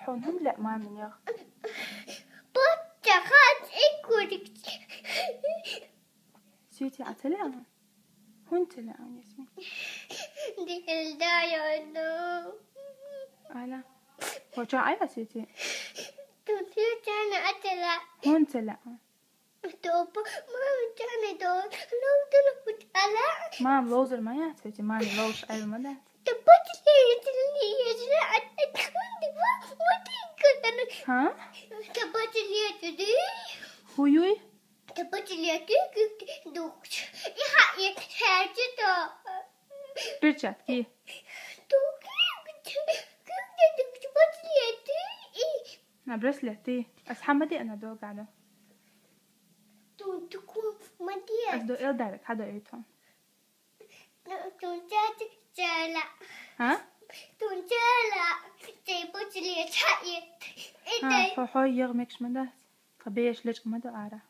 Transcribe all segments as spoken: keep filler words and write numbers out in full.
Хьуна хӀунда лаьа мамин ягӀ? Бутта хат и курик. Свети, Ӏа ца лаьа? ХӀунда ца лаьа, Ясмин? Дил да ёно. Ала. Хьо ча Ӏайла, Свети? Ту Светана ацала. ХӀунда ца лаьа? Топа, мама, чана до, ловдана путала. Мам, ловзар ма яц, Свети, мами ловш айла ма дац. Тапатли, тли, ежра, ат, ат, хунди, ва, ва, тинкана. Ха? Тапатли, тли. Хуюй? Тапатли, тли, кик, дукч. Иха, и, херчи то. Перчатки. Туки, кик, кик, дукч, тапатли, тли, и. На браслети. Ас хьамади ана догана. Тун тукум мадиа. Ас до Элдарак хьадоуьйтун. Тун чачик чала. Ха? Тун чала. Чей бучли чаи. Ха, хо хо ягӀ мекш ма дац. Тха беш лечкъ ма до ара.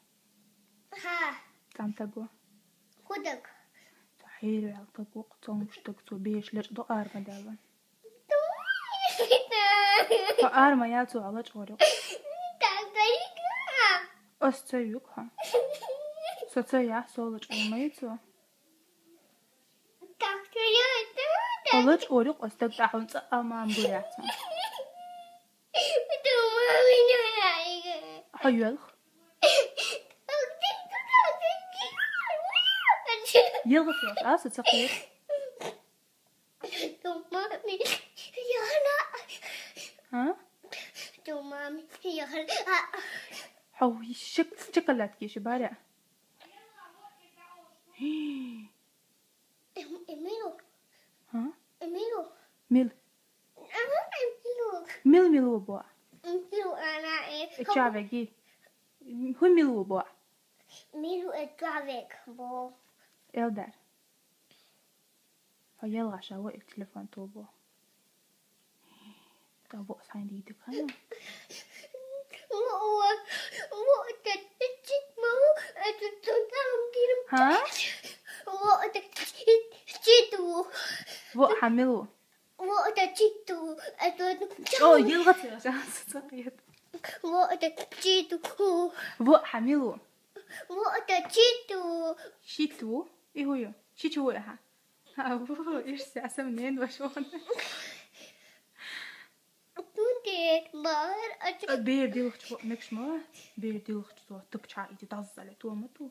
Ха. Там таго. Худаг. Та хьервел таго, цомуш таго, цо беш лечкъ до ара ма далла. Хьо ара ма ял цо Ӏалач ору. Ас ца юг хьо. Со ца я, со лач ор ма ю цо. Хьо лач ору, ас даг тӀахьун цӀа а мам гуряца. Хьо юлх? Елгас яш, а, со ца кхер. Тумами яла. А? Тумами яла. Хьо шик-, шоколадки ши баря. Эм-, Эмилу. А? Эмилу. Мил. Ага, Эмилу. Мил мил бо. Эмилу ана э. Э, чавеги. Ху мил бо. Милу э чавег бо. Элдар. Хьо ялгӀаш а ваъ, телефон тулбо. Тхьа ваъ сайн дийдиг хьана. Ваъ, ваъ, ваъ, тӀа чит ма ву, это тун там дирм. Ха? Ваъ, тӀа чит, чит ву. Ваъ, хьамил ву. Ваъ, тӀа чит ву, это тун. О, ялгӀа цӀа, цӀа, цӀа, къият. Ваъ, тӀа чит ву. Ваъ, хьамил ву. Ваъ, тӀа чит ву. Шит ву? И хӀу ю? Ши чу ву яха? Абу, ирси асам нен вашон. Тунде бар ач. А бер дилхч во мекшма, бер дилхч то тупча иди даззале то ма ту.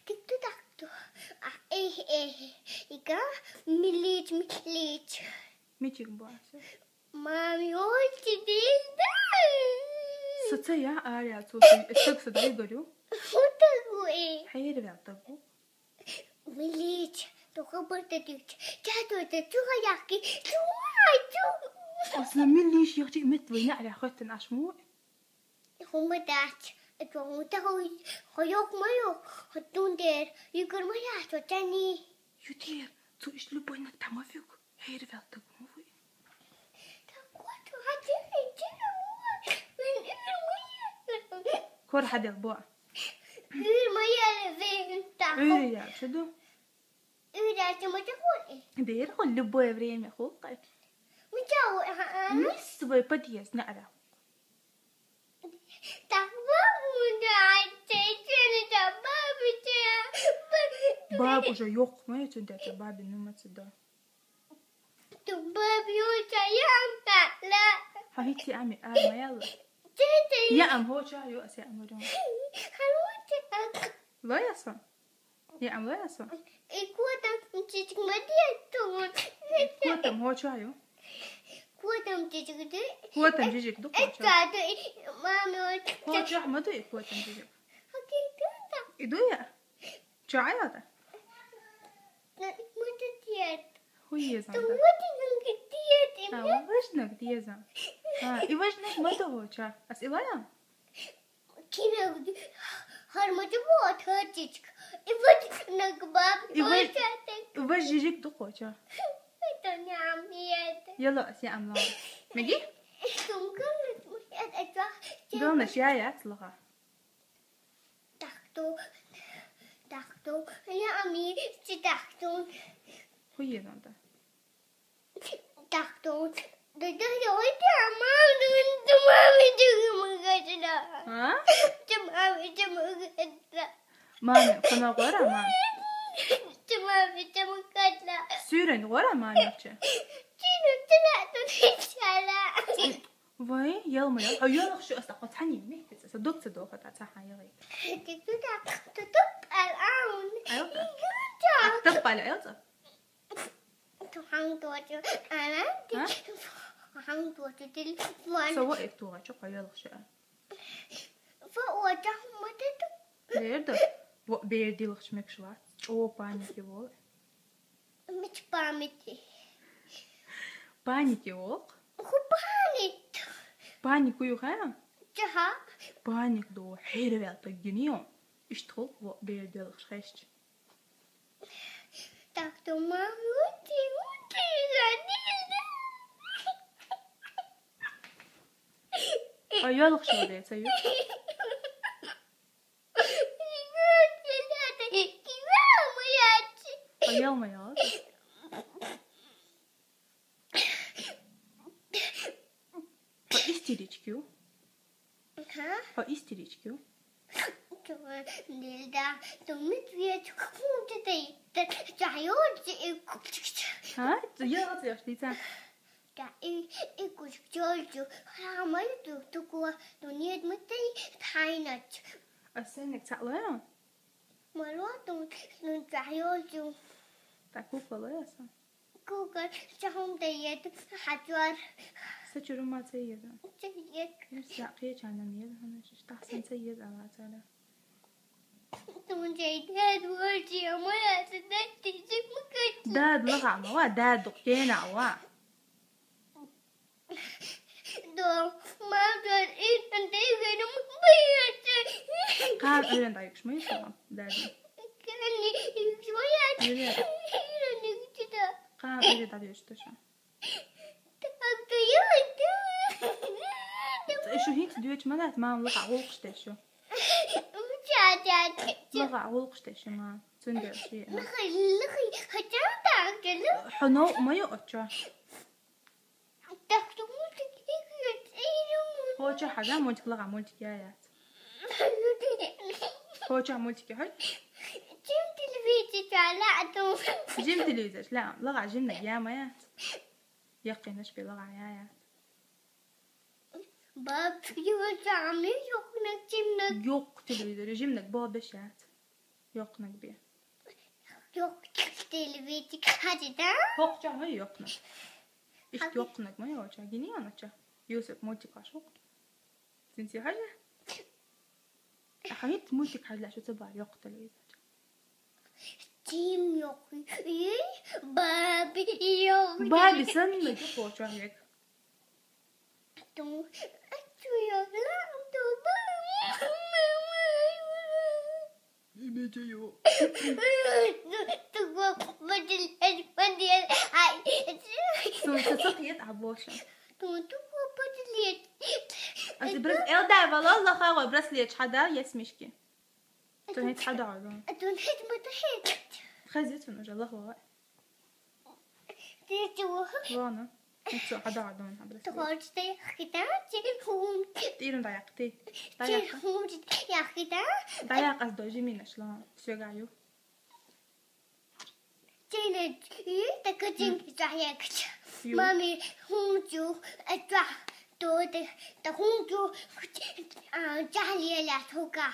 Тик ту так ту. А, э, э, ига милич, милич. Мичик бо аса. Мам, ёлки дилда. Соца я аря цо, эсэг со дай горю. Фу такое? Хайр вел табу. Милич, только бырта дич. Чато это чуга яки. Чуга, чу. Осна милиш яхчи мет война аря хаттан ашму. Хума дач. Это хума такой. Хоёк моё. Хатун дер. Югар моя, что тяни. Ютир, цу иш любой на тамафик. Хейр вел так муви. Кор хадел бо. Ир моя вен так. Ир я, чудо. Ир я, чему ты ходишь? Дер хо любое время хо кай. Мы чего, а, а? Мис свой подъезд на ара. Так бабу да, чечени да бабу да. Баб уже ёк, мы это да, бабин нумаца да. Ту баб ю чаям та ла. Хахити ами, а, маяла. Чечени. Я ам хо ча ю, ася ам рю. Халуте. Лояса. Я ам лояса. И котам чичик мадиатун. Котам хо ча ю. Котам чичик ду. Котам чичик ду, э, хо ча. Ча ду, и мама. Хо ча ма ду, и котам чичик. Окей, ду да. И ду я. Ча я да. Мадиат. Хуе зам да. Мадиат. А, важно где зам. А, и важно ма ду хо ча. Ас илая? Кино, хармати вот хатичк. И вот на гбаб. И вот, и вот жижик ду хо ча. Это не амет. Яла, ася амла. Меги? Сумка, это, это. Главное, я, я, слуха. Так то, так то. Я ами, чи так то. Хуе надо. Так то. Да, да, да, да, мама. Мами, къанагъвара, мами? Чума, чума катла. Сюрен гъвара, мами, че? Чину тла тунчала. Вай, ялма ял. Ха, ялах шу аста къатани, ми, хица, са докца доха та, ца ха яли. Ти ту та, ту ту ал аун. Айлта. Айлта. Таппала, айлта. Ту ханг туачу, ана, ти. А? Ханг туачу, телефон. Сава эк туачу, къаялах ша. Фа уача, мата ту. Берда. Во, бердилах шмек шва. Чо паники вол. Мич памяти. Паники вол. Ху паник. Панику ю ха? Чаха. Паник до, хервел таггинио. Иштхул, во, бердилах шхешч. Так, то мам, ути, ути, гадилда. А ялах шо де, ца ю? А ялма ял? По истеричке. Ха? По истеричке. Нельзя. То мы ответ. Куда ты? Чайо, ты и кучик. Ха? Ты я вот я что. Та и, и кучик чолчу. Хамай ту, ту куа, ту нет, мы ты тайнать. А сенек цалая? Мало ту, ту чайо чу. Та кукла лояса? Кукла, чахом да ед, хачуар. Са чурума ца еда? Ца ед. Ирса, кия чана мед, хана шиш, тахсан ца ед, ала цала. Тун чай дед, вольчи, амая, ца дед, ти чик мукачи. Дад, лага, ма, ва, дад, дук, кена, ва. До, мам, дад, и, тан, дед, генум, бияч. Кан, ирен, да, юкш, ма, юкш, ма, дад. Кан, юкш, ма, я. Ирен. Ирен, юкш, да. Кан, ирен, да, юкш, да, ша. Так, да, я, да. Шу хинт дюч, ма, дад, мам, лага, гулкш, да, шу. Ча, ча, ча. Лага, гулкш, да, шу, мам. Цундер, ши. Лага, лага, хотя так, да, лага. Хано, ма, ю, очо. Так, то мультик играет, и не мультик. Хоча хага мультик лага мультик я я. Хоча мультик я хой. Чем телевизор чала, а то. Жим телевизор, ла, лага жим на я моя. Якинаш пе лага я я. Баб, его сами ёк на чем на. Ёк телевизор, жим на баб шат. Ёк на гби. Ёк телевизор, хати да? Хок ча ма ёк на. Ишт Хати. Ёк на ма ёк ча. Гини ана ча. Юсуп мультик ашук. Синси хая. Ахамит мультик хала шу цаба ёк телевизор. Тим ёк. Эй, Баби ёк. Баби сан на ки хоча як. Ту, ту ёк, ту ба. Имеете его. Ту го, подел, подел. Ай. Су, су, су, нет, а больше. Ту, ту го, подел. А ты брас-, Элда, валал, лаха, го, браслет, хада, я смешки. То нет, хада, да. А то нет, мы то хет. Хазит, он уже лаха. Ты чего? Ладно. Ну что, хада, да, он образ. Ты хочешь, ты хитан, ты хун. Ты ирун даяк, ты. Ты Даяк. Хун, я хитан. Даяк аз дожи мина шла. Все, гаю. Ты не, и так один даяк. Ю. Мами, хун чу, это, то ты, та хун чу, а, чахли ля тука.